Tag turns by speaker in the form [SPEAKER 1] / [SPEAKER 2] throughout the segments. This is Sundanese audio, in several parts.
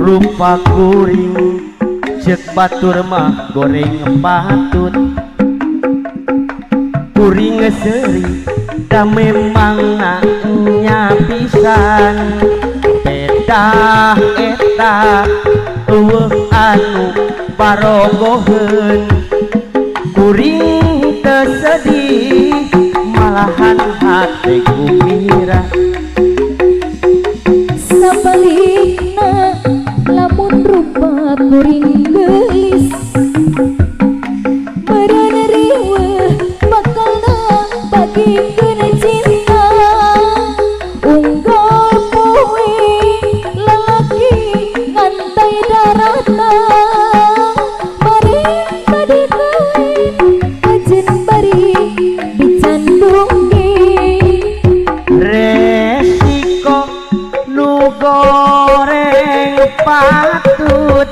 [SPEAKER 1] Rupa kuring cek batur mah goreng patut. Kuring seuri da memang nya pisan. Pedah eta eueuh anu barogoheun. Kuring teu sedih malahan hate gumira.
[SPEAKER 2] Sabalikna lamun rupa kuring geulis, meureun riweuh bakalna bagikeun cinta. Unggal poe lalaki ngantai daratang, marenta dikawin kajen bari dicandungkeun.
[SPEAKER 1] Resiko nu goreng patut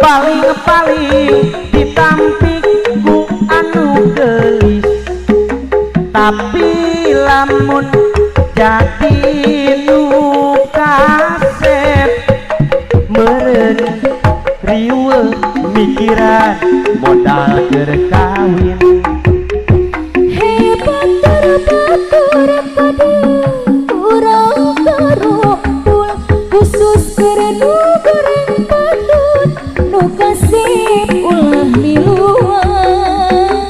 [SPEAKER 1] paling-paling ditampik ku anu geulis. Tapi lamun jadi nu kasep, meureun riweuh mikiran modal keur kawin.
[SPEAKER 2] Hei batur-batur, kade urang karumpul, khusus keur nu goreng patut, nu kasep ulah miluan.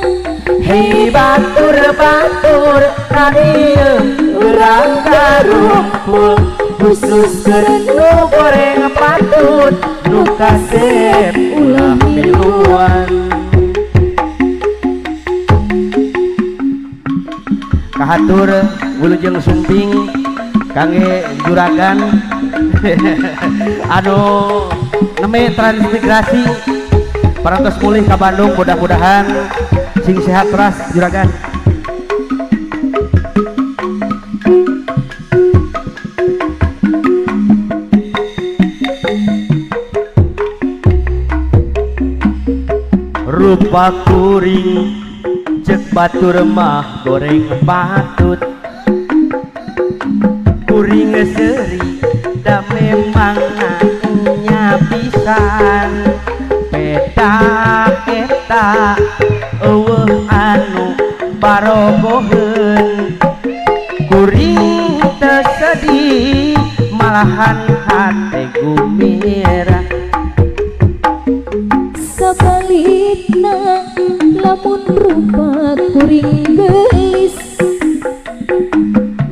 [SPEAKER 1] Hei batur-batur, kadieu urang karumpul, khusus keur nu goreng patut, nu kasep ulah miluan. Kahatur wilujeng sumping kangge juragan anu neme transmigrasi parantos mulih ka Bandung, mudah-mudahan sing sehat teras juragan. Rupa kuring cek batur mah goreng patut. Kuring seuri da memang nya pisan. Pedah eta eueuh anu barogoheun. Kuring teu sedih malahan hate gumira.
[SPEAKER 2] Sabalikna lamun rupa kuring geulis,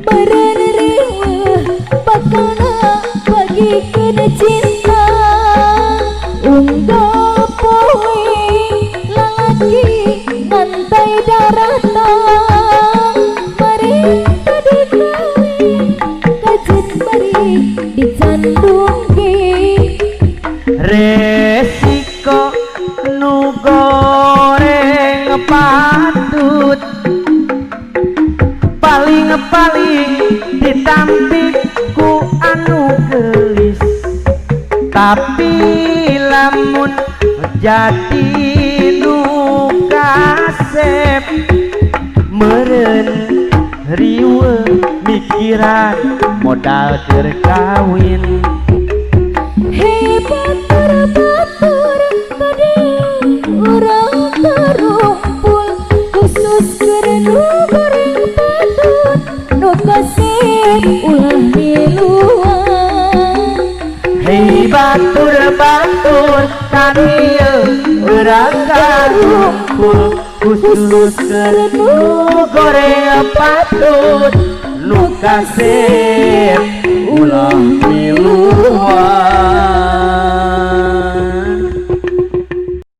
[SPEAKER 2] meureun riweuh bakalna bagikeun cinta. Unggal poe lalaki ngantai daratang, marenta dikawin kajen bari dicandungkeun.
[SPEAKER 1] Resiko nu goreng patut paling-paling ditampik ku anu geulis. Tapi lamun jadi nu kasep, meureun riweuh mikiran modal keur kawin.
[SPEAKER 2] Hei batur-batur, kade urang karumpul, khusus keur nu goreng patut, nu kasep ulah miluan.
[SPEAKER 1] Hei batur-batur, kadieu urang karumpul, khusus keur nu goreng patut, nu kasep ulah miluan.